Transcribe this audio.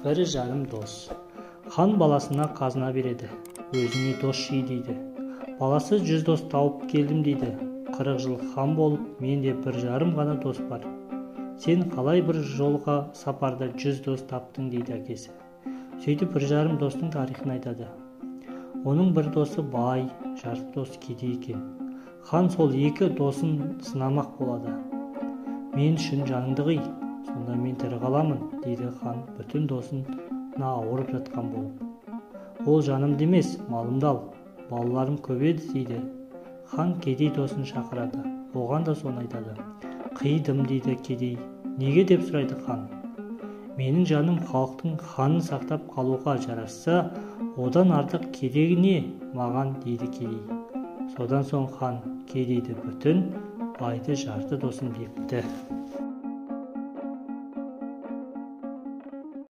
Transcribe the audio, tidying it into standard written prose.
Бір жарым дос. Хан баласына қазына береді. Өзіңе дос жи дейді. Баласы 100 дос тауып келдім дейді. 40 жыл хан болып, менде бір жарым ғана дос бар. Сен қалай бір жолға сапарда 100 дос таптың дейді әкесі. Сөйтіп бір жарым достың тарихын айтады. Оның бір досы бай, жарты досы кедей екен. Хан сол екі досын сынамақ болады. Мен үшін жаныңды қи, сонда мен тірі қаламын, дейді хан бүтін досына ауырып жатқан болып. Ол жанымды емес, малымды ал, балаларым көп еді дейді. Хан кедей досын шақырады, оған да соны айтады. Қидым дейді кедей. Неге деп сұрайды хан. Менің жаным халықтың ханын сақтап қалуға жарасса, одан артық керегі не маған дейді кедей. Содан соң хан кедейді бүтін, байды жарты досым депті.